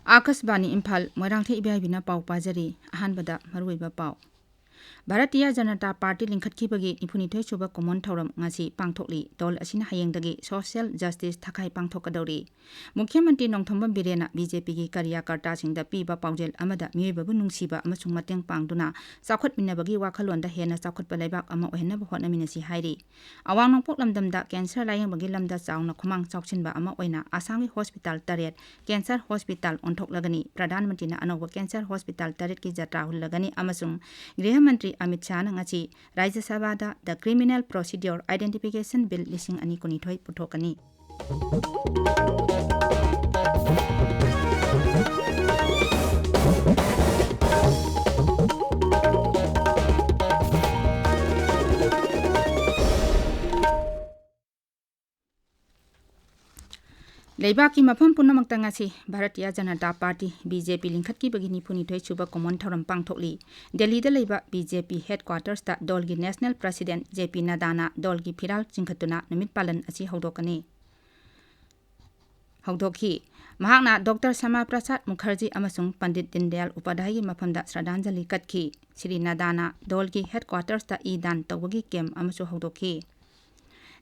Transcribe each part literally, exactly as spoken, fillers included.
ꯑꯥꯀꯥꯁꯕꯥꯅꯤ ꯏꯝꯐꯥꯜ, ꯃꯣꯏꯔꯥꯡꯊꯦꯝ ꯏꯕꯦꯕꯤꯅ ꯄꯥꯎ ꯄꯥꯖꯔꯤ꯫ ꯑꯍꯥꯟꯕꯗ ꯃꯔꯨꯑꯣꯏꯕ ꯄꯥꯎ꯫ ꯚꯥꯔꯇꯤꯌ ꯖꯅꯇꯥ ꯄꯥꯔꯇꯤ ꯂꯤꯡꯈꯠꯈꯤꯕꯒꯤ ꯅꯤꯐꯨꯅꯤꯊꯣꯏ ꯁꯨꯕ ꯀꯨꯝꯑꯣꯟ ꯊꯧꯔꯝ ꯉꯁꯤ ꯄꯥꯡꯊꯣꯛꯂꯤ꯫ ꯗꯣꯜ ꯑꯁꯤꯅ ꯍꯌꯦꯡꯗꯒꯤ ꯁꯣꯁꯤꯌꯦꯜ ꯖꯁꯇꯤꯁ ꯊꯈꯥꯏ ꯄꯥꯡꯊꯣꯛꯀꯗꯧꯔꯤ꯫ ꯃꯨꯈ꯭ꯌ ꯃꯟꯇ꯭ꯔꯤ ꯅꯣꯡꯊꯣꯝꯕꯝ ꯕꯤꯔꯦꯟꯅ ꯕꯤ ꯖꯦ ꯄꯤꯒꯤ ꯀꯥꯔꯌꯀꯔꯇꯥꯁꯤꯡꯗ ꯄꯤꯕ ꯄꯥꯎꯖꯦꯜ ꯑꯃꯗ ꯃꯤꯑꯣꯏꯕꯕꯨ ꯅꯨꯡꯁꯤꯕ ꯑꯃꯁꯨꯡ ꯃꯇꯦꯡ ꯄꯥꯡꯗꯨꯅ ꯆꯥꯎꯈꯠꯃꯤꯟꯅꯕꯒꯤ ꯋꯥꯈꯜꯂꯣꯟꯗ ꯍꯦꯟꯅ ꯆꯥꯎꯈꯠꯄ ꯂꯩꯕꯥꯛ ꯑꯃ ꯑꯣꯏꯍꯟꯅꯕ ꯍꯣꯠꯅꯃꯤꯟꯅꯁꯤ ꯍꯥꯏꯔꯤ꯫ ꯑꯋꯥꯡ ꯅꯣꯡꯄꯣꯛ ꯂꯝꯗꯝꯗ ꯀꯦꯟꯁꯔ ꯂꯥꯌꯦꯡꯕꯒꯤ ꯂꯝꯗ ꯆꯥꯎꯅ ꯈꯨꯃꯥꯡ ꯆꯥꯎꯁꯤꯟꯕ ꯑꯃ ꯑꯣꯏꯅ ꯑꯁꯥꯝꯒꯤ ꯍꯣꯁꯄꯤꯇꯥꯜ ꯇꯔꯦꯠ ꯀꯦꯟꯁꯔ ꯍꯣꯁꯄꯤꯇꯥꯜ ꯑꯣꯟꯊꯣꯛꯂꯒꯅꯤ꯫ ꯄ꯭ꯔꯙꯥꯟ ꯃꯟꯇ꯭ꯔꯤꯅ ꯑꯅꯧꯕ ꯀꯦꯟꯁꯔ ꯍꯣꯁꯄꯤꯇꯥꯜ ꯇꯔꯦꯠꯀꯤ ꯖꯇ꯭ꯔꯥ ꯍꯨꯜꯂꯒꯅꯤ ꯑꯃꯁꯨꯡ ꯒ꯭ꯔꯤꯍ ꯃꯟꯇ꯭ꯔꯤ ꯑꯃꯤꯠ ꯁꯥꯍꯅ ꯉꯁꯤ ꯔꯥꯖ꯭ꯌ ꯁꯚꯥꯗ The Criminal Procedure Identification Bill ꯂꯤꯁꯤꯡ ꯑꯅꯤ ꯀꯨꯟꯅꯤꯊꯣꯏ ꯄꯨꯊꯣꯛꯀꯅꯤ꯫ ꯂꯩꯕꯥꯛꯀꯤ ꯃꯐꯝ ꯄꯨꯝꯅꯃꯛꯇ ꯉꯁꯤ Bharatiya Janata party, B J ꯄꯤ, ꯂꯤꯡꯈꯠꯈꯤꯕꯒꯤ ꯅꯤꯐꯨꯅꯤꯊꯣꯏ ꯁꯨꯕ ꯀꯨꯝꯑꯣꯟ ꯊꯧꯔꯝ ꯄꯥꯡꯊꯣꯛꯂꯤ꯫ ꯗꯦꯜꯂꯤꯗ ꯂꯩꯕ ꯕꯤ ꯖꯦ ꯄꯤ ꯍꯦꯗꯀ꯭ꯋꯥꯇꯔꯁꯇ ꯗꯣꯜꯒꯤ ꯅꯦꯁꯅꯦꯜ ꯄ꯭ꯔꯁꯤꯗꯦꯟꯠ ꯖꯦ ꯄꯤ ꯅꯗꯥꯅ ꯗꯣꯜꯒꯤ ꯐꯤꯔꯥꯜ ꯆꯤꯡꯈꯠꯇꯨꯅ ꯅꯨꯃꯤꯠ ꯄꯥꯂꯟ ꯑꯁꯤ ꯍꯧꯗꯣꯛꯀꯅꯤ꯫ ꯍꯧꯗꯣꯛꯈꯤ꯫ ꯃꯍꯥꯛꯅ ꯗꯣꯛꯇꯔ ꯁ꯭ꯌꯥꯃꯥ ꯄ꯭ꯔꯁꯥꯗ ꯃꯨꯈꯔꯖꯤ ꯑꯃꯁꯨꯡ ꯄꯟꯗꯤꯠ ꯗꯤꯟꯗꯌꯥꯜ ꯎꯄꯥꯙ꯭ꯌꯥꯌꯒꯤ ꯃꯐꯝꯗ ꯁ꯭ꯔꯗꯥꯟꯖꯂꯤ ꯀꯠꯈꯤ꯫ ꯁ꯭ꯔꯤ ꯅꯗꯥꯅ ꯗꯣꯜꯒꯤ ꯍꯦꯗꯀ꯭ꯋꯥꯇꯔꯁꯇ ꯏ ꯗꯥꯟ ꯇꯧꯕꯒꯤ ꯀꯦꯝꯞ ꯑꯃꯁꯨ ꯍꯧꯗꯣꯛꯈꯤ꯫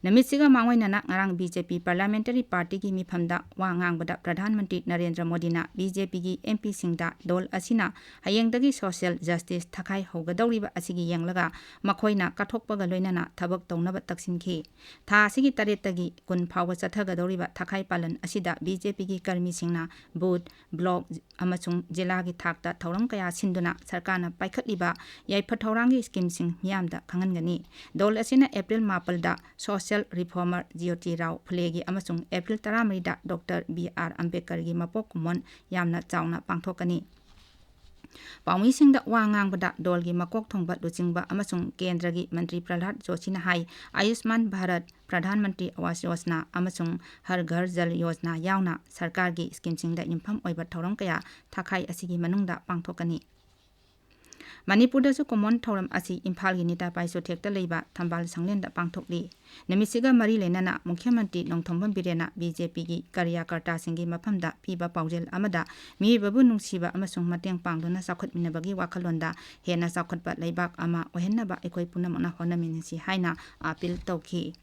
ꯅꯨꯃꯤꯠꯁꯤꯒ ꯃꯥꯡꯑꯣꯏꯅꯅ ꯉꯔꯥꯡ ꯕꯤ ꯖꯦ ꯄꯤ ꯄꯥꯔꯂꯤꯌꯥꯃꯦꯟꯇꯔꯤ ꯄꯥꯔꯇꯤꯒꯤ ꯃꯤꯐꯝꯗ ꯋꯥ ꯉꯥꯡꯕꯗ ꯄ꯭ꯔꯙꯥꯟ ꯃꯟꯇ꯭ꯔꯤ ꯅꯔꯦꯟꯗ꯭ꯔ ꯃꯣꯗꯤꯅ ꯕꯤ ꯖꯦ ꯄꯤꯒꯤ ꯑꯦꯝ ꯄꯤꯁꯤꯡꯗ ꯗꯣꯜ ꯑꯁꯤꯅ ꯍꯌꯦꯡꯗꯒꯤ ꯁꯣꯁꯤꯌꯦꯜ ꯖꯁꯇꯤꯁ ꯊꯈꯥꯏ ꯍꯧꯒꯗꯧꯔꯤꯕ ꯑꯁꯤꯒꯤ ꯌꯦꯡꯂꯒ ꯃꯈꯣꯏꯅ ꯀꯠꯊꯣꯛꯄꯒ ꯂꯣꯏꯅꯅ ꯊꯕꯛ ꯇꯧꯅꯕ ꯇꯛꯁꯤꯟꯈꯤ꯫ ꯊꯥ ꯑꯁꯤꯒꯤ ꯇꯔꯦꯠꯇꯒꯤ ꯀꯨꯟ ꯐꯥꯎꯕ ꯆꯠꯊꯒꯗꯧꯔꯤꯕ ꯊꯈꯥꯏ ꯄꯥꯂꯟ ꯑꯁꯤꯗ ꯕꯤ ꯖꯦ ꯄꯤꯒꯤ ꯀꯔꯃꯤꯁꯤꯡꯅ ꯕꯨꯊ, ꯕ꯭ꯂꯣꯛ ꯑꯃꯁꯨꯡ ꯖꯤꯂꯥꯒꯤ ꯊꯥꯛꯇ ꯊꯧꯔꯝ ꯀꯌꯥ ꯁꯤꯟꯗꯨꯅ ꯁꯔꯀꯥꯔꯅ ꯄꯥꯏꯈꯠꯂꯤꯕ ꯌꯥꯏꯐ ꯊꯧꯔꯥꯡꯒꯤ ꯁ꯭ꯀꯤꯝꯁꯤꯡ ꯃꯤꯌꯥꯝꯗ ꯈꯪꯍꯟꯒꯅꯤ꯫ ꯗꯣꯜ ꯑꯁꯤꯅ ꯑꯦꯄ꯭ꯔꯤꯜ ꯃꯥꯄꯜꯗ ꯁꯣꯁꯤꯌꯦꯜ ꯔꯤꯐꯣꯔꯃꯔ ꯖ꯭ꯌꯣꯇꯤꯔꯥꯎ ꯐꯨꯂꯦꯒꯤ ꯑꯃꯁꯨꯡ ꯑꯦꯄ꯭ꯔꯤꯜ ꯇꯔꯥꯃꯔꯤꯗ ꯗꯣꯛꯇꯔ ꯕꯤ ꯑꯥꯔ ꯑꯝꯕꯦꯗꯀꯔꯒꯤ ꯃꯄꯣꯛ ꯀꯨꯝꯑꯣꯟ ꯌꯥꯝꯅ ꯆꯥꯎꯅ ꯄꯥꯡꯊꯣꯛꯀꯅꯤ꯫ ꯄꯥꯎꯃꯤꯁꯤꯡꯗ ꯋꯥ ꯉꯥꯡꯕꯗ ꯗꯣꯜꯒꯤ ꯃꯀꯣꯛ ꯊꯣꯡꯕ ꯂꯨꯆꯤꯡꯕ ꯑꯃꯁꯨꯡ ꯀꯦꯟꯗ꯭ꯔꯒꯤ ꯃꯟꯇ꯭ꯔꯤ ꯄ꯭ꯔꯍꯂꯥꯗ ꯖꯣꯁꯤꯅ ꯍꯥꯏ, ꯑꯌꯨꯁꯃꯥꯟ ꯚꯥꯔꯠ, ꯄ꯭ꯔꯙꯥꯟ ꯃꯟꯇ꯭ꯔꯤ ꯑꯋꯥꯁ ꯌꯣꯖꯅꯥ ꯑꯃꯁꯨꯡ ꯍꯔ ꯘꯔ ꯖꯜ ꯌꯣꯖꯅꯥ ꯌꯥꯎꯅ ꯁꯔꯀꯥꯔꯒꯤ ꯁ꯭ꯀꯤꯝꯁꯤꯡꯗ ꯌꯨꯝꯐꯝ ꯑꯣꯏꯕ ꯊꯧꯔꯝ ꯀꯌꯥ ꯊꯥꯈꯥꯏ ꯑꯁꯤꯒꯤ ꯃꯅꯨꯡꯗ ꯄꯥꯡꯊꯣꯛꯀꯅꯤ꯫ ꯃꯅꯤꯄꯨꯔꯗꯁꯨ ꯀꯨꯝꯑꯣꯟ ꯊꯧꯔꯝ ꯑꯁꯤ ꯏꯝꯐꯥꯜꯒꯤ ꯅꯤꯇꯥ ꯄꯥꯏ ꯆꯨꯊꯦꯛꯇ ꯂꯩꯕ ꯊꯝꯕꯥꯜ ꯁꯪꯂꯦꯟꯗ ꯄꯥꯡꯊꯣꯛꯂꯤ꯫ ꯅꯨꯃꯤꯠꯁꯤꯒ ꯃꯔꯤ ꯂꯩꯅꯅ ꯃꯨꯈ꯭ꯌ ꯃꯟꯇ꯭ꯔꯤ ꯅꯣꯡꯊꯣꯝꯕꯝ ꯕꯤꯔꯦꯟꯅ ꯕꯤ ꯖꯦ ꯄꯤꯒꯤ ꯀꯥꯔꯌꯀꯔꯇꯥꯁꯤꯡꯒꯤ ꯃꯐꯝꯗ ꯄꯤꯕ ꯄꯥꯎꯖꯦꯜ ꯑꯃꯗ ꯃꯤꯑꯣꯏꯕꯕꯨ ꯅꯨꯡꯁꯤꯕ ꯑꯃꯁꯨꯡ ꯃꯇꯦꯡ ꯄꯥꯡꯗꯨꯅ ꯆꯥꯎꯈꯠꯃꯤꯟꯅꯕꯒꯤ ꯋꯥꯈꯜꯂꯣꯟꯗ ꯍꯦꯟꯅ ꯆꯥꯎꯈꯠꯄ ꯂꯩꯕꯥꯛ ꯑꯃ ꯑꯣꯏꯍꯟꯅꯕ ꯑꯩꯈꯣꯏ ꯄꯨꯝꯅꯃꯛꯅ ꯍꯣꯠꯅꯃꯤꯟꯅꯁꯤ ꯍꯥꯏꯅ ꯑꯥꯄꯤꯜ ꯇꯧꯈꯤ꯫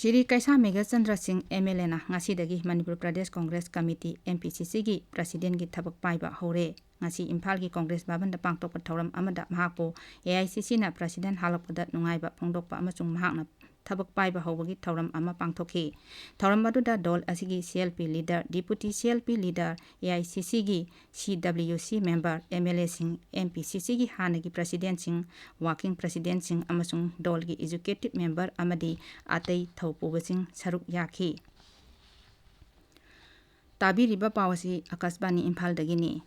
ꯁ꯭ꯔꯤ ꯀꯩꯁꯥ ꯃꯦꯘꯆꯟꯗ꯭ꯔ ꯁꯤꯡ ꯑꯦꯝ ꯑꯦꯜ ꯑꯦꯅ ꯉꯁꯤꯗꯒꯤ Manipur Pradesh Congress committee, M P C ꯁꯤꯒꯤ ꯄ꯭ꯔꯁꯤꯗꯦꯟꯒꯤ ꯊꯕꯛ ꯄꯥꯏꯕ ꯍꯧꯔꯦ꯫ ꯉꯁꯤ ꯏꯝꯐꯥꯜꯒꯤ ꯀꯣꯡꯒ꯭ꯔꯦꯁ ꯚꯕꯟꯗ ꯄꯥꯡꯊꯣꯛꯄ ꯊꯧꯔꯝ ꯑꯃꯗ ꯃꯍꯥꯛꯄꯨ ꯑꯦ ꯑꯥꯏ ꯁꯤ ꯁꯤꯅ ꯄ꯭ꯔꯁꯤꯗꯦꯟ ꯍꯥꯞꯂꯛꯄꯗ ꯅꯨꯡꯉꯥꯏꯕ ꯐꯣꯡꯗꯣꯛꯄ ꯑꯃꯁꯨꯡ ꯃꯍꯥꯛꯅ ꯊꯕꯛ ꯄꯥꯏꯕ ꯍꯧꯕꯒꯤ ꯊꯧꯔꯝ ꯑꯃ ꯄꯥꯡꯊꯣꯛꯈꯤ꯫ ꯊꯧꯔꯝ ꯑꯗꯨꯗ ꯗꯣꯜ ꯑꯁꯤꯒꯤ C L P leader, deputy C L P leader, A I C ꯁꯤꯒꯤ C W C member, M L ꯑꯦꯁꯤꯡ, ꯑꯦꯝ ꯄꯤ ꯁꯤ ꯁꯤꯒꯤ ꯍꯥꯟꯅꯒꯤ ꯄ꯭ꯔꯁꯤꯗꯦꯟꯁꯤꯡ, ꯋꯥꯔꯀꯤꯡ ꯄ꯭ꯔꯁꯤꯗꯦꯟꯁꯤꯡ ꯑꯃꯁꯨꯡ ꯗꯣꯜꯒꯤ ꯑꯦꯛꯖꯤꯀ꯭ꯌꯨꯇꯤꯚ ꯃꯦꯝꯕꯔ ꯑꯃꯗꯤ ꯑꯇꯩ ꯊꯧꯄꯨꯕꯁꯤꯡ ꯁꯔꯨꯛ ꯌꯥꯈꯤ꯫ ꯇꯥꯕꯤꯔꯤꯕ ꯄꯥꯎ ꯑꯁꯤ ꯑꯀꯥꯁꯕꯥꯅꯤ ꯏꯝꯐꯥꯜꯗꯒꯤꯅꯤ꯫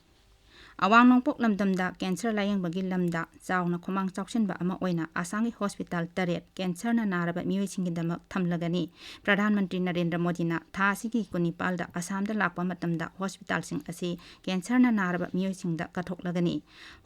ꯑꯋꯥꯡ ꯅꯣꯡꯄꯣꯛ ꯂꯝꯗꯝꯗ ꯀꯦꯟꯁꯔ ꯂꯥꯌꯦꯡꯕꯒꯤ ꯂꯝꯗ ꯆꯥꯎꯅ ꯈꯨꯃꯥꯡ ꯆꯥꯎꯁꯤꯟꯕ ꯑꯃ ꯑꯣꯏꯅ ꯑꯁꯥꯝꯒꯤ ꯍꯣꯁꯄꯤꯇꯥꯜ ꯇꯔꯦꯠ ꯀꯦꯟꯁꯔꯅ ꯅꯥꯔꯕ ꯃꯤꯑꯣꯏꯁꯤꯡꯒꯤꯗꯃꯛ ꯊꯝꯂꯒꯅꯤ꯫ ꯄ꯭ꯔꯙꯥꯟ ꯃꯟꯇ꯭ꯔꯤ ꯅꯔꯦꯟꯗ꯭ꯔ ꯃꯣꯗꯤꯅ ꯊꯥ ꯑꯁꯤꯒꯤ ꯀꯨꯟꯅꯤꯄꯥꯜꯗ ꯑꯁꯥꯝꯗ ꯂꯥꯛꯄ ꯃꯇꯝꯗ ꯍꯣꯁꯄꯤꯇꯥꯜꯁꯤꯡ ꯑꯁꯤ ꯀꯦꯟꯁꯔꯅ ꯅꯥꯔꯕ ꯃꯤꯑꯣꯏꯁꯤꯡꯗ ꯀꯠꯊꯣꯛꯂꯒꯅꯤ꯫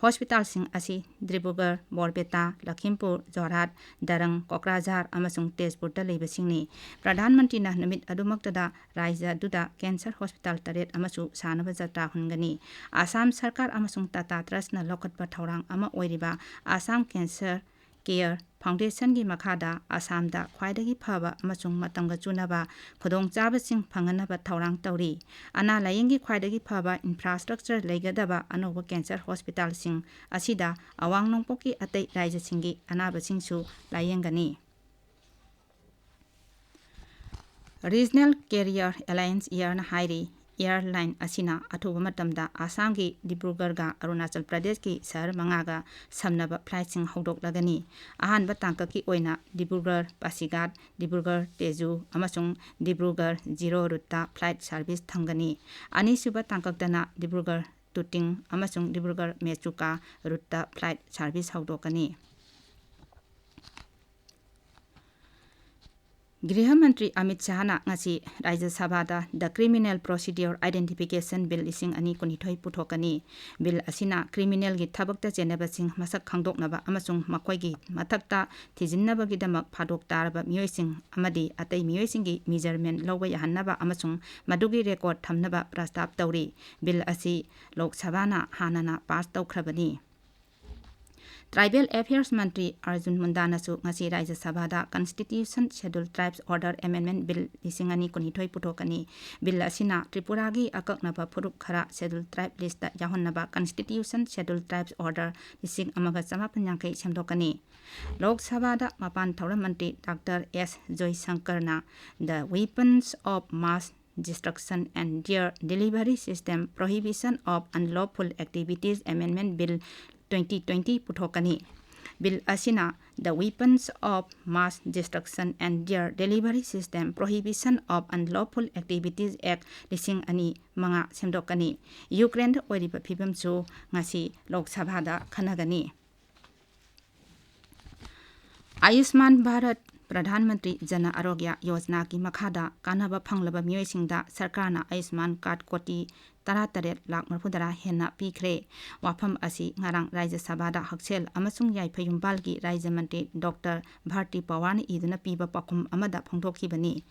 ꯍꯣꯁꯄꯤꯇꯥꯜꯁꯤꯡ ꯑꯁꯤ ꯗꯤꯕ꯭ꯔꯨꯒꯔ, ꯕꯣꯔꯄꯦꯇꯥ, ꯂꯈꯤꯝꯄꯨꯔ, ꯖꯣꯔꯍꯥꯠ, ꯗꯔꯪ, ꯀꯣꯀ꯭ꯔꯥꯖꯥꯔ ꯑꯃꯁꯨꯡ ꯇꯦꯖꯄꯨꯔꯗ ꯂꯩꯕꯁꯤꯡꯅꯤ꯫ ꯄ꯭ꯔꯙꯥꯟ ꯃꯟꯇ꯭ꯔꯤꯅ ꯅꯨꯃꯤꯠ ꯑꯗꯨꯃꯛꯇꯗ ꯔꯥꯖ꯭ꯌ ꯑꯗꯨꯗ ꯀꯦꯟꯁꯔ ꯍꯣꯁꯄꯤꯇꯥꯜ ꯇꯔꯦꯠ ꯑꯃꯁꯨ ꯁꯥꯅꯕ ꯖꯇ꯭ꯔꯥ ꯍꯨꯟꯒꯅꯤ꯫ ꯑꯁꯥꯝ ꯁꯔꯀꯥꯔ ꯑꯃꯁꯨꯡ ꯇꯥꯇꯥ ꯇ꯭ꯔꯁꯅ ꯂꯧꯈꯠꯄ ꯊꯧꯔꯥꯡ ꯑꯃ ꯑꯣꯏꯔꯤꯕ ꯑꯁꯥꯝ ꯀꯦꯟꯁꯔ ꯀꯦꯌꯔ ꯐꯥꯎꯟꯗꯦꯁꯟꯒꯤ ꯃꯈꯥꯗ ꯑꯁꯥꯝꯗ ꯈ꯭ꯋꯥꯏꯗꯒꯤ ꯐꯕ ꯑꯃꯁꯨꯡ ꯃꯇꯝꯒ ꯆꯨꯅꯕ ꯈꯨꯗꯣꯡꯆꯥꯕꯁꯤꯡ ꯐꯪꯍꯟꯅꯕ ꯊꯧꯔꯥꯡ ꯇꯧꯔꯤ꯫ ꯑꯅꯥ ꯂꯥꯌꯦꯡꯒꯤ ꯈ꯭ꯋꯥꯏꯗꯒꯤ ꯐꯕ ꯏꯟꯐ꯭ꯔꯥꯁ꯭ꯇ꯭ꯔꯛꯆꯔ ꯂꯩꯒꯗꯕ ꯑꯅꯧꯕ ꯀꯦꯟꯁꯔ ꯍꯣꯁꯄꯤꯇꯥꯜꯁꯤꯡ ꯑꯁꯤꯗ ꯑꯋꯥꯡ ꯅꯣꯡꯄꯣꯛꯀꯤ ꯑꯇꯩ ꯔꯥꯖ꯭ꯌꯁꯤꯡꯒꯤ ꯑꯅꯥꯕꯁꯤꯡꯁꯨ ꯂꯥꯌꯦꯡꯒꯅꯤ꯫ Regional Career Alliance ꯏꯌꯔꯅ ꯍꯥꯏꯔꯤ, ꯑꯦꯌꯔꯂꯥꯏꯟ ꯑꯁꯤꯅ ꯑꯊꯨꯕ ꯃꯇꯝꯗ ꯑꯁꯥꯝꯒꯤ ꯗꯤꯕ꯭ꯔꯨꯒꯔꯒ ꯑꯔꯨꯅꯥꯆꯜ ꯄ꯭ꯔꯗꯦꯁꯀꯤ ꯁꯍꯔ ꯃꯉꯥꯒ ꯁꯝꯅꯕ ꯐ꯭ꯂꯥꯏꯠꯁꯤꯡ ꯍꯧꯗꯣꯛꯂꯒꯅꯤ꯫ ꯑꯍꯥꯟꯕ ꯇꯥꯡꯀꯛꯀꯤ ꯑꯣꯏꯅ ꯗꯤꯕ꯭ꯔꯨꯒꯔ, ꯄꯥꯁꯤꯒꯥꯠ, ꯗꯤꯕ꯭ꯔꯨꯒꯔ, ꯇꯦꯖꯨ ꯑꯃꯁꯨꯡ ꯗꯤꯕ꯭ꯔꯨꯒꯔ, ꯖꯤꯔꯣ ꯔꯨꯠꯇ ꯐ꯭ꯂꯥꯏꯠ ꯁꯥꯔꯚꯤꯁ ꯊꯝꯒꯅꯤ꯫ ꯑꯅꯤꯁꯨꯕ ꯇꯥꯡꯀꯛꯇꯅ ꯗꯤꯕ꯭ꯔꯨꯒꯔ, ꯇꯨꯇꯤꯡ ꯑꯃꯁꯨꯡ ꯗꯤꯕ꯭ꯔꯨꯒꯔ, ꯃꯦꯆꯨꯀꯥ ꯔꯨꯠꯇ ꯐ꯭ꯂꯥꯏꯠ ꯁꯥꯔꯚꯤꯁ ꯍꯧꯗꯣꯛꯀꯅꯤ꯫ ꯒ꯭ꯔꯤꯍ ꯃꯟꯇ꯭ꯔꯤ ꯑꯃꯤꯠ ꯁꯍꯥꯅ ꯉꯁꯤ ꯔꯥꯖ꯭ꯌ ꯁꯚꯥꯗ The Criminal Procedure Identification Bill ꯂꯤꯁꯤꯡ ꯑꯅꯤ ꯀꯨꯟꯅꯤꯊꯣꯏ ꯄꯨꯊꯣꯛꯀꯅꯤ꯫ ꯕꯤꯜ ꯑꯁꯤꯅ ꯀ꯭ꯔꯤꯃꯤꯅꯦꯜꯒꯤ ꯊꯕꯛꯇ ꯆꯦꯟꯅꯕꯁꯤꯡ ꯃꯁꯛ ꯈꯪꯗꯣꯛꯅꯕ ꯑꯃꯁꯨꯡ ꯃꯈꯣꯏꯒꯤ ꯃꯊꯛꯇ ꯊꯤꯖꯤꯟꯅꯕꯒꯤꯗꯃꯛ ꯐꯥꯗꯣꯛ ꯇꯥꯔꯕ ꯃꯤꯑꯣꯏꯁꯤꯡ ꯑꯃꯗꯤ ꯑꯇꯩ ꯃꯤꯑꯣꯏꯁꯤꯡꯒꯤ ꯃꯤꯖꯔꯃꯦꯟ ꯂꯧꯕ ꯌꯥꯍꯟꯅꯕ ꯑꯃꯁꯨꯡ ꯃꯗꯨꯒꯤ ꯔꯦꯀꯣꯔꯗ ꯊꯝꯅꯕ ꯄ꯭ꯔꯁꯇꯥꯞ ꯇꯧꯔꯤ꯫ ꯕꯤꯜ ꯑꯁꯤ ꯂꯣꯛ ꯁꯚꯥꯅ ꯍꯥꯟꯅꯅ ꯄꯥꯁ ꯇꯧꯈ꯭ꯔꯕꯅꯤ꯫ ꯇ꯭ꯔꯥꯏꯕꯦꯜ ꯑꯦꯐꯤꯌꯔꯁ ꯃꯟꯇ꯭ꯔꯤ ꯑꯔꯖꯨꯟ ꯃꯨꯟꯗꯥꯅꯁꯨ ꯉꯁꯤ ꯔꯥꯖ꯭ꯌ ꯁꯚꯥꯗ Constitution Scheduled Tribes Order Amendment Bill ꯂꯤꯁꯤꯡ ꯑꯅꯤ ꯀꯨꯟꯅꯤꯊꯣꯏ ꯄꯨꯊꯣꯛꯀꯅꯤ꯫ ꯕꯤꯜ ꯑꯁꯤꯅ ꯇ꯭ꯔꯤꯄꯨꯔꯥꯒꯤ ꯑꯀꯛꯅꯕ ꯐꯨꯔꯨꯞ ꯈꯔ Scheduled Tribe ꯂꯤꯁꯇ ꯌꯥꯎꯍꯟꯅꯕ Constitution Scheduled Tribes Order ꯂꯤꯁꯤꯡ ꯑꯃꯒ ꯆꯃꯥꯄꯟ ꯌꯥꯡꯈꯩ ꯁꯦꯝꯗꯣꯛꯀꯅꯤ꯫ ꯂꯣꯛ ꯁꯚꯥꯗ ꯃꯄꯥꯟ ꯊꯧꯔꯝ ꯃꯟꯇ꯭ꯔꯤ ꯗꯥꯛꯇꯔ ꯑꯦꯁ ꯖꯣꯏꯁꯪꯀꯔꯅ The Weapons of Mass Destruction and Their Delivery System, Prohibition of Unlawful Activities Amendment Bill twenty twenty ꯄꯨꯊꯣꯛꯀꯅꯤ꯫ ꯕꯤꯜ ꯑꯁꯤꯅ The Weapons of Mass Destruction and Their Delivery System, Prohibition of Unlawful Activities Act ꯂꯤꯁꯤꯡ ꯑꯅꯤ ꯃꯉꯥ ꯁꯦꯝꯗꯣꯛꯀꯅꯤ꯫ ꯌꯨꯀ꯭ꯔꯦꯟꯗ ꯑꯣꯏꯔꯤꯕ ꯐꯤꯕꯝꯁꯨ ꯉꯁꯤ ꯂꯣꯛ ꯁꯚꯥꯗ ꯈꯟꯅꯒꯅꯤ꯫ ꯑꯌꯨꯁꯃꯥꯟ ꯚꯥꯔꯠ ꯄ꯭ꯔꯙꯥꯟ ꯃꯟꯇ꯭ꯔꯤ ꯖꯅ ꯑꯔꯣꯒ꯭ꯌ ꯌꯣꯖꯅꯥꯒꯤ ꯃꯈꯥꯗ ꯀꯥꯟꯅꯕ ꯐꯪꯂꯕ ꯃꯤꯑꯣꯏꯁꯤꯡꯗ ꯁꯔꯀꯥꯔꯅ ꯑꯌꯨꯁꯃꯥꯟ ꯀꯥꯔꯗ ꯀꯣꯇꯤ ꯇꯔꯥꯇꯔꯦꯠ ꯂꯥꯈ ꯃꯔꯤꯐꯨꯇꯔꯥ ꯍꯦꯟꯅ ꯄꯤꯈ꯭ꯔꯦ꯫ ꯋꯥꯐꯝ ꯑꯁꯤ ꯉꯔꯥꯡ ꯔꯥꯖ꯭ꯌ ꯁꯚꯥꯗ ꯍꯛꯁꯦꯜ ꯑꯃꯁꯨꯡ ꯌꯥꯏꯐ ꯌꯨꯝꯕꯥꯜꯒꯤ ꯔꯥꯖ꯭ꯌ ꯃꯟꯇ꯭ꯔꯤ ꯗꯣꯛꯇꯔ ꯚꯥꯔꯇꯤ ꯄꯋꯥꯔꯅ ꯏꯗꯨꯅ ꯄꯤꯕ ꯄꯥꯎꯈꯨꯝ ꯑꯃꯗ ꯐꯣꯡꯗꯣꯛꯈꯤꯕꯅꯤ꯫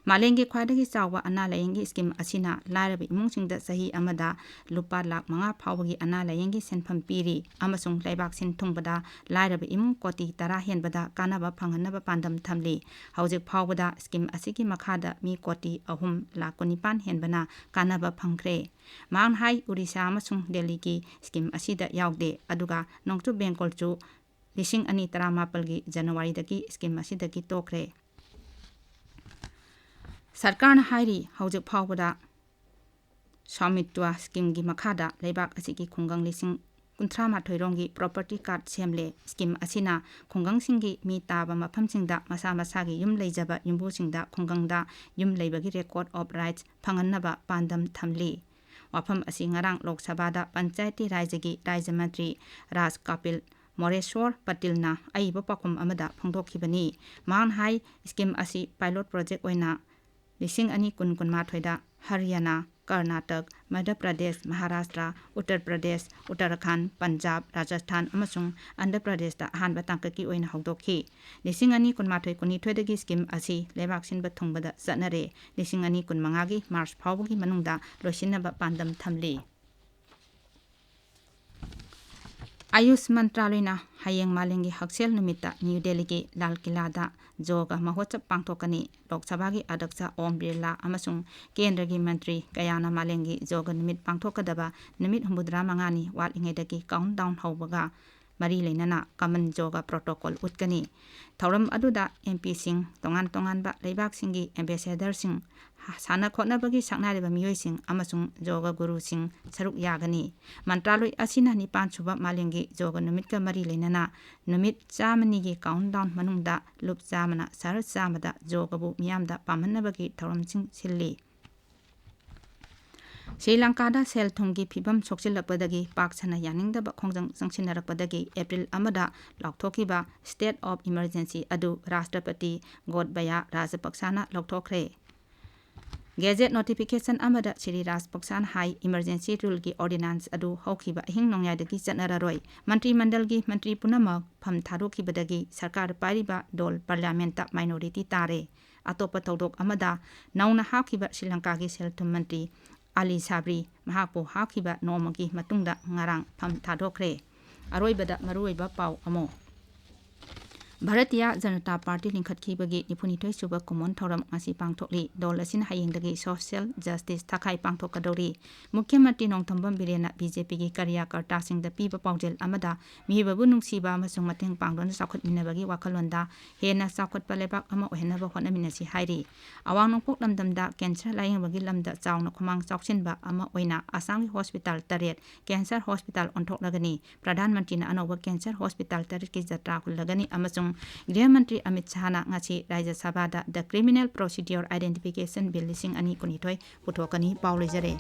ꯃꯥꯂꯦꯝꯒꯤ ꯈ꯭ꯋꯥꯏꯗꯒꯤ ꯆꯥꯎꯕ ꯑꯅꯥ ꯂꯥꯌꯦꯡꯒꯤ ꯁ꯭ꯀꯤꯝ ꯑꯁꯤꯅ ꯂꯥꯏꯔꯕ ꯏꯃꯨꯡꯁꯤꯡꯗ ꯆꯍꯤ ꯑꯃꯗ ꯂꯨꯄꯥ ꯂꯥꯈ ꯃꯉꯥ ꯐꯥꯎꯕꯒꯤ ꯑꯅꯥ ꯂꯥꯌꯦꯡꯒꯤ ꯁꯦꯟꯐꯝ ꯄꯤꯔꯤ ꯑꯃꯁꯨꯡ ꯂꯩꯕꯥꯛ ꯁꯤꯟ ꯊꯨꯡꯕꯗ ꯂꯥꯏꯔꯕ ꯏꯃꯨꯡ ꯀꯣꯇꯤ ꯇꯔꯥ ꯍꯦꯟꯕꯗ ꯀꯥꯟꯅꯕ ꯐꯪꯍꯟꯅꯕ ꯄꯥꯟꯗꯝ ꯊꯝꯂꯤ꯫ ꯍꯧꯖꯤꯛ ꯐꯥꯎꯕꯗ ꯁ꯭ꯀꯤꯝ ꯑꯁꯤꯒꯤ ꯃꯈꯥꯗ ꯃꯤ ꯀꯣꯇꯤ ꯑꯍꯨꯝ ꯂꯥꯈ ꯀꯨꯟꯅꯤꯄꯥꯟ ꯍꯦꯟꯕꯅ ꯀꯥꯟꯅꯕ ꯐꯪꯈ꯭ꯔꯦ꯫ ꯃꯍꯥꯛꯅ ꯍꯥꯏ, ꯑꯣꯔꯤꯁꯥ ꯑꯃꯁꯨꯡ ꯗꯦꯜꯂꯤꯒꯤ ꯁ꯭ꯀꯤꯝ ꯑꯁꯤꯗ ꯌꯥꯎꯗꯦ, ꯑꯗꯨꯒ ꯅꯣꯡꯆꯨꯞ ꯕꯦꯡꯒꯣꯜꯁꯨ ꯂꯤꯁꯤꯡ ꯑꯅꯤ ꯇꯔꯥꯃꯥꯄꯜꯒꯤ ꯖꯅꯋꯥꯔꯤꯗꯒꯤ ꯁ꯭ꯀꯤꯝ ꯑꯁꯤꯗꯒꯤ ꯇꯣꯛꯈ꯭ꯔꯦ꯫ ꯁꯔꯀꯥꯔꯅ ꯍꯥꯏꯔꯤ, ꯍꯧꯖꯤꯛ ꯐꯥꯎꯕꯗ ꯁ꯭ꯋꯥꯃꯤꯠꯋ ꯁ꯭ꯀꯤꯝꯒꯤ ꯃꯈꯥꯗ ꯂꯩꯕꯥꯛ ꯑꯁꯤꯒꯤ ꯈꯨꯡꯒꯪ ꯂꯤꯁꯤꯡ ꯀꯨꯟꯊ꯭ꯔꯥ ꯃꯥꯊꯣꯏ ꯔꯣꯝꯒꯤ ꯄ꯭ꯔꯣꯄꯔꯇꯤ ꯀꯥꯔꯗ ꯁꯦꯝꯂꯦ꯫ ꯁ꯭ꯀꯤꯝ ꯑꯁꯤꯅ ꯈꯨꯡꯒꯪꯁꯤꯡꯒꯤ ꯃꯤ ꯇꯥꯕ ꯃꯐꯝꯁꯤꯡꯗ ꯃꯁꯥ ꯃꯁꯥꯒꯤ ꯌꯨꯝ ꯂꯩꯖꯕ ꯌꯨꯝꯕꯨꯁꯤꯡꯗ ꯈꯨꯡꯒꯪꯗ ꯌꯨꯝ ꯂꯩꯕꯒꯤ record of rights ꯐꯪꯍꯟꯅꯕ ꯄꯥꯟꯗꯝ ꯊꯝꯂꯤ꯫ ꯋꯥꯐꯝ ꯑꯁꯤ ꯉꯔꯥꯡ ꯂꯣꯛ ꯁꯚꯥꯗ ꯄꯟꯆꯥꯌꯇꯤ ꯔꯥꯖꯒꯤ ꯔꯥꯖ꯭ꯌ ꯃꯟꯇ꯭ꯔꯤ ꯔꯥꯖ ꯀꯥꯄꯤꯜ ꯃꯣꯔꯦꯁ꯭ꯋꯔ ꯄꯇꯤꯜꯅ ꯑꯏꯕ ꯄꯥꯎꯈꯨꯝ ꯑꯃꯗ ꯐꯣꯡꯗꯣꯛꯈꯤꯕꯅꯤ꯫ ꯃꯍꯥꯛꯅ ꯍꯥꯏ, ꯁ꯭ꯀꯤꯝ ꯑꯁꯤ ꯄꯥꯏꯂꯣꯠ ꯄ꯭ꯔꯣꯖꯦꯛ ꯑꯣꯏꯅ ꯂꯤꯁꯤꯡ ꯑꯅꯤ ꯀꯨꯟ ꯀꯨꯟꯃꯥꯊꯣꯏꯗ ꯍꯔꯤꯌꯥꯅꯥ, ꯀꯔꯅꯥꯇꯛ, ꯃꯙ꯭ꯌ ꯄ꯭ꯔꯗꯦꯁ, ꯃꯍꯥꯔꯥꯁꯇ꯭ꯔ, ꯎꯠꯇꯔ ꯄ꯭ꯔꯗꯦꯁ, ꯎꯠꯇꯔꯥꯈꯟꯗ, ꯄꯟꯖꯥꯕ, ꯔꯥꯖꯁꯊꯥꯟ ꯑꯃꯁꯨꯡ ꯑꯟꯙ꯭ꯔ ꯄ꯭ꯔꯗꯦꯁꯇ ꯑꯍꯥꯟꯕ ꯇꯥꯡꯀꯛꯀꯤ ꯑꯣꯏꯅ ꯍꯧꯗꯣꯛꯈꯤ꯫ ꯂꯤꯁꯤꯡ ꯑꯅꯤ ꯀꯨꯟꯃꯥꯊꯣꯏ ꯀꯨꯟꯅꯤꯊꯣꯏꯗꯒꯤ ꯁ꯭ꯀꯤꯝ ꯑꯁꯤ ꯂꯩꯕꯥꯛ ꯁꯤꯟꯕ ꯊꯨꯡꯕꯗ ꯆꯠꯅꯔꯦ꯫ ꯂꯤꯁꯤꯡ ꯑꯅꯤ ꯀꯨꯟꯃꯉꯥꯒꯤ ꯃꯥꯔꯆ ꯐꯥꯎꯕꯒꯤ ꯃꯅꯨꯡꯗ ꯂꯣꯏꯁꯤꯟꯅꯕ ꯄꯥꯟꯗꯝ ꯊꯝꯂꯤ꯫ ꯑꯌꯨꯁ ꯃꯟꯇ꯭ꯔꯥꯂꯣꯏꯅ ꯍꯌꯦꯡ ꯃꯥꯂꯦꯝꯒꯤ ꯍꯛꯁꯦꯜ ꯅꯨꯃꯤꯠꯇ ꯅ꯭ꯌꯨ ꯗꯦꯜꯂꯤꯒꯤ ꯂꯥꯜ ꯀꯤꯂꯥꯗ ꯌꯣꯒ ꯃꯍꯣꯠꯁꯕ ꯄꯥꯡꯊꯣꯛꯀꯅꯤ꯫ ꯂꯣꯛ ꯁꯚꯥꯒꯤ ꯑꯗ꯭ꯌꯛꯁ ꯑꯣꯝ ꯕꯤꯔꯂꯥ ꯑꯃꯁꯨꯡ ꯀꯦꯟꯗ꯭ꯔꯒꯤ ꯃꯟꯇ꯭ꯔꯤ ꯀꯌꯥꯅ ꯃꯥꯂꯦꯝꯒꯤ ꯌꯣꯒ ꯅꯨꯃꯤꯠ ꯄꯥꯡꯊꯣꯛꯀꯗꯕ ꯅꯨꯃꯤꯠ ꯍꯨꯝꯐꯨꯇꯔꯥ ꯃꯉꯥꯅꯤ ꯋꯥꯠꯂꯤꯉꯩꯗꯒꯤ countdown ꯍꯧꯕꯒ ꯃꯔꯤ ꯂꯩꯅꯅ common yoga protocol ꯎꯠꯀꯅꯤ꯫ ꯊꯧꯔꯝ ꯑꯗꯨꯗ ꯑꯦꯝ ꯄꯤꯁꯤꯡ, ꯇꯣꯉꯥꯟ ꯇꯣꯉꯥꯟꯕ ꯂꯩꯕꯥꯛꯁꯤꯡꯒꯤ ꯑꯦꯝꯕꯦꯁꯦꯗꯔꯁꯤꯡ, ꯁꯥꯟꯅ ꯈꯣꯠꯅꯕꯒꯤ ꯁꯛꯅꯥꯏꯔꯕ ꯃꯤꯑꯣꯏꯁꯤꯡ ꯑꯃꯁꯨꯡ ꯌꯣꯒ ꯒꯨꯔꯨꯁꯤꯡ ꯁꯔꯨꯛ ꯌꯥꯒꯅꯤ꯫ ꯃꯟꯇ꯭ꯔꯥꯂꯣꯏ ꯑꯁꯤꯅ ꯅꯤꯄꯥꯟ ꯁꯨꯕ ꯃꯥꯂꯦꯝꯒꯤ ꯌꯣꯒ ꯅꯨꯃꯤꯠꯀ ꯃꯔꯤ ꯂꯩꯅꯅ ꯅꯨꯃꯤꯠ ꯆꯥꯝꯃꯅꯤꯒꯤ countdown ꯃꯅꯨꯡꯗ ꯂꯨꯞ ꯆꯥꯝꯃꯅ ꯁꯍꯔ ꯆꯥꯝꯃꯗ ꯌꯣꯒꯕꯨ ꯃꯤꯌꯥꯝꯗ ꯄꯥꯝꯍꯟꯅꯕꯒꯤ ꯊꯧꯔꯝꯁꯤꯡ ꯁꯤꯜꯂꯤ꯫ ꯁ꯭ꯔꯤ ꯂꯪꯀꯥꯗ ꯁꯦꯜ ꯊꯨꯝꯒꯤ ꯐꯤꯕꯝ ꯁꯣꯛꯆꯤꯜꯂꯛꯄꯗꯒꯤ ꯄꯥꯛ ꯁꯟꯅ ꯌꯥꯅꯤꯡꯗꯕ ꯈꯣꯡꯖꯪ ꯆꯪꯁꯤꯟꯅꯔꯛꯄꯗꯒꯤ ꯑꯦꯄ꯭ꯔꯤꯜ ꯑꯃꯗ ꯂꯥꯎꯊꯣꯛꯈꯤꯕ state of emergency ꯑꯗꯨ ꯔꯥꯁꯇ꯭ꯔꯄꯇꯤ ꯒꯣꯇꯕꯌꯥ ꯔꯥꯖꯄꯛꯁꯥꯅ ꯂꯧꯊꯣꯛꯈ꯭ꯔꯦ꯫ Gazette notification ꯑꯃꯗ ꯁ꯭ꯔꯤ ꯔꯥꯖꯄꯛꯁꯥꯅ ꯍꯥꯏ, emergency ruleꯒꯤ ordinance ꯑꯗꯨ ꯍꯧꯈꯤꯕ ꯑꯍꯤꯡ ꯅꯣꯡꯌꯥꯏꯗꯒꯤ ꯆꯠꯅꯔꯔꯣꯏ꯫ ꯃꯟꯇ꯭ꯔꯤ ꯃꯟꯗꯜꯒꯤ ꯃꯟꯇ꯭ꯔꯤ ꯄꯨꯝꯅꯃꯛ ꯐꯝ ꯊꯥꯗꯣꯛꯈꯤꯕꯗꯒꯤ ꯁꯔꯀꯥꯔ ꯄꯥꯏꯔꯤꯕ ꯗꯣꯜ parliamentꯇ minority ꯇꯥꯔꯦ꯫ ꯑꯇꯣꯞꯄ ꯊꯧꯗꯣꯛ ꯑꯃꯗ, ꯅꯧꯅ ꯍꯥꯞꯈꯤꯕ ꯁ꯭ꯔꯤ ꯂꯪꯀꯥꯒꯤ ꯁꯦꯜ ꯊꯨꯝ ꯃꯟꯇ꯭ꯔꯤ ꯑꯂꯤ ꯁꯥꯕ꯭ꯔꯤ ꯃꯍꯥꯛꯄꯨ ꯍꯥꯞꯈꯤꯕ ꯅꯣꯡꯃꯒꯤ ꯃꯇꯨꯡꯗ ꯉꯔꯥꯡ ꯐꯝ ꯊꯥꯗꯣꯛꯈ꯭ꯔꯦ꯫ ꯑꯔꯣꯏꯕꯗ ꯃꯔꯨꯑꯣꯏꯕ ꯄꯥꯎ ꯑꯃꯨꯛ꯫ ꯚꯥꯔꯇꯤꯌꯥ ꯖꯅꯇꯥ ꯄꯥꯔꯇꯤ ꯂꯤꯡꯈꯠꯈꯤꯕꯒꯤ ꯅꯤꯐꯨꯅꯤꯊꯣꯏ ꯁꯨꯕ ꯀꯨꯝꯑꯣꯟ ꯊꯧꯔꯝ ꯉꯁꯤ ꯄꯥꯡꯊꯣꯛꯂꯤ꯫ ꯗꯣꯜ ꯑꯁꯤꯅ ꯍꯌꯦꯡꯗꯒꯤ ꯁꯣꯁꯤꯌꯦꯜ ꯖꯁꯇꯤꯁ ꯊꯥꯈꯥꯏ ꯄꯥꯡꯊꯣꯛꯀꯗꯧꯔꯤ꯫ ꯃꯨꯈ꯭ꯌ ꯃꯟꯇ꯭ꯔꯤ ꯅꯣꯡꯊꯣꯝꯕꯝ ꯕꯤꯔꯦꯟꯅ ꯕꯤ ꯖꯦ ꯄꯤꯒꯤ ꯀꯥꯔꯌꯀꯔꯇꯥꯁꯤꯡꯗ ꯄꯤꯕ ꯄꯥꯎꯖꯦꯜ ꯑꯃꯗ ꯃꯤꯑꯣꯏꯕꯕꯨ ꯅꯨꯡꯁꯤꯕ ꯑꯃꯁꯨꯡ ꯃꯇꯦꯡ ꯄꯥꯡꯗꯨꯅ ꯆꯥꯎꯈꯠꯃꯤꯟꯅꯕꯒꯤ ꯋꯥꯈꯜꯂꯣꯟꯗ ꯍꯦꯟꯅ ꯆꯥꯎꯈꯠꯄ ꯂꯩꯕꯥꯛ ꯑꯃ ꯑꯣꯏꯍꯟꯅꯕ ꯍꯣꯠꯅꯃꯤꯟꯅꯁꯤ ꯍꯥꯏꯔꯤ꯫ ꯑꯋꯥꯡ ꯅꯣꯡꯄꯣꯛ ꯂꯝꯗꯝꯗ ꯀꯦꯟꯁꯔ ꯂꯥꯌꯦꯡꯕꯒꯤ ꯂꯝꯗ ꯆꯥꯎꯅ ꯈꯨꯃꯥꯡ ꯆꯥꯎꯁꯤꯟꯕ ꯑꯃ ꯑꯣꯏꯅ ꯑꯁꯥꯝꯒꯤ ꯍꯣꯁꯄꯤꯇꯥꯜ ꯇꯔꯦꯠ ꯀꯦꯟꯁꯔ ꯍꯣꯁꯄꯤꯇꯥꯜ ꯑꯣꯟꯊꯣꯛꯂꯒꯅꯤ꯫ ꯄ꯭ꯔꯙꯥꯟ ꯃꯟꯇ꯭ꯔꯤꯅ ꯑꯅꯧꯕ ꯀꯦꯟꯁꯔ ꯍꯣꯁꯄꯤꯇꯥꯜ ꯇꯔꯦꯠꯀꯤ ꯖꯇ꯭ꯔꯥ ꯍꯨꯜꯂꯒꯅꯤ ꯑꯃꯁꯨꯡ ꯒ꯭ꯔꯤꯍ ꯃꯟꯇ꯭ꯔꯤ ꯑꯃꯤꯠ ꯁꯍꯥꯅ ꯉꯁꯤ ꯔꯥꯖ꯭ꯌ ꯁꯚꯥꯗ The Criminal Procedure Identification Bill ꯂꯤꯁꯤꯡ ꯑꯅꯤ ꯀꯨꯟꯅꯤꯊꯣꯏ ꯄꯨꯊꯣꯛꯀꯅꯤ꯫ ꯄꯥꯎ ꯂꯣꯏꯖꯔꯦ꯫